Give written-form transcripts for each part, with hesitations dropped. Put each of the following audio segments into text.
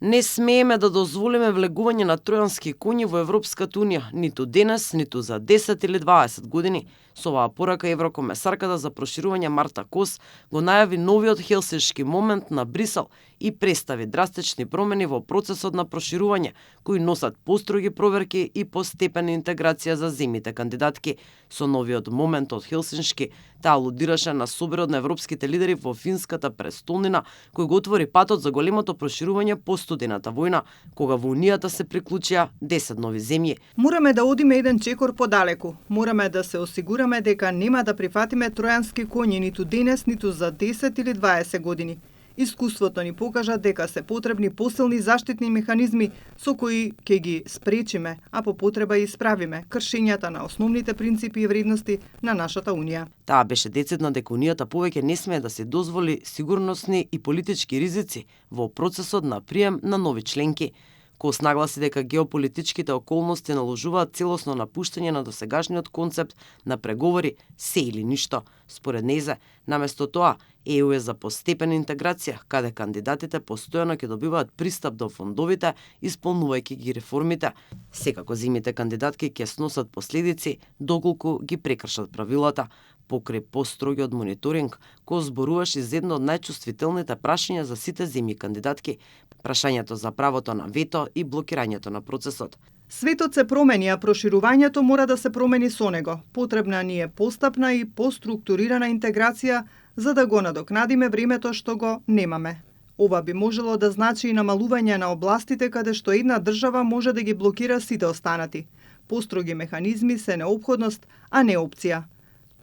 Не смееме да дозволиме влегување на тројански коњи во Европската унија, ниту денес, ниту за 10 или 20 години. Со оваа порака еврокомесарката за проширување Марта Кос го најави новиот хелсиншки момент на Брисел и представи драстични промени во процесот на проширување, кои носат построги проверки и постепена интеграција за земјите кандидатки. Со новиот момент од Хелсиншки, таа алудираше на соборот на европските лидери во финската престолнина, кој го отвори патот за големото проширување по студената војна, кога во Унијата се приклучија 10 нови земји. Мораме да одиме еден чекор подалеку. Мораме да се осигураме дека нема да прифатиме тројански коњи ниту денес, ниту за 10 или 20 години. Искуството ни покажа дека се потребни посилни заштитни механизми со кои ќе ги спречиме, а по потреба и исправиме кршењата на основните принципи и вредности на нашата Унија. Таа беше децидна дека Унијата повеќе не смее да се дозволи сигурносни и политички ризици во процесот на прием на нови членки. Кос нагласи дека геополитичките околности наложуваат целосно напуштање на досегашниот концепт на преговори се или ништо. Според нејзе, наместо тоа, ЕУ е за постепена интеграција, каде кандидатите постојано ќе добиваат пристап до фондовите, исполнувајќи ги реформите. Секако земјите кандидатки ќе сносат последици доколку ги прекршат правилата. Покрај построгиот мониторинг, кој зборуваше за едно од најчувствителните прашања за сите земји кандидатки, прашањето за правото на вето и блокирањето на процесот. Светот се промени, а проширувањето мора да се промени со него. Потребна ни е постапна и поструктурирана интеграција за да го надокнадиме времето што го немаме. Ова би можело да значи и намалување на областите каде што една држава може да ги блокира сите останати. Построги механизми се неопходност, а не опција.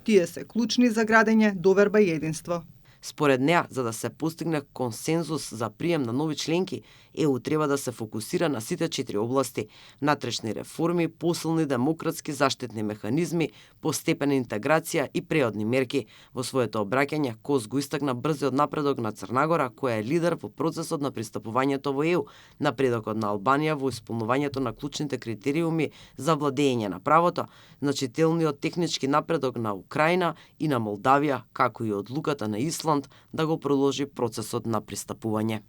Тие се клучни за градење доверба и единство. Според неа, за да се постигне консензус за прием на нови членки, ЕУ треба да се фокусира на сите 4 области: внатрешни реформи, посилни демократски заштитни механизми, постепена интеграција и преодни мерки. Во своето обраќање, Кос го истакна брзиот напредок на Црна Гора, која е лидер во процесот на пристапувањето во ЕУ, напредокот на Албанија во исполнувањето на клучните критериуми за владење на правото, значителниот технички напредок на Украина и на Молдавија, како и одлуката на Исланд да го продолжи процесот на пристапување.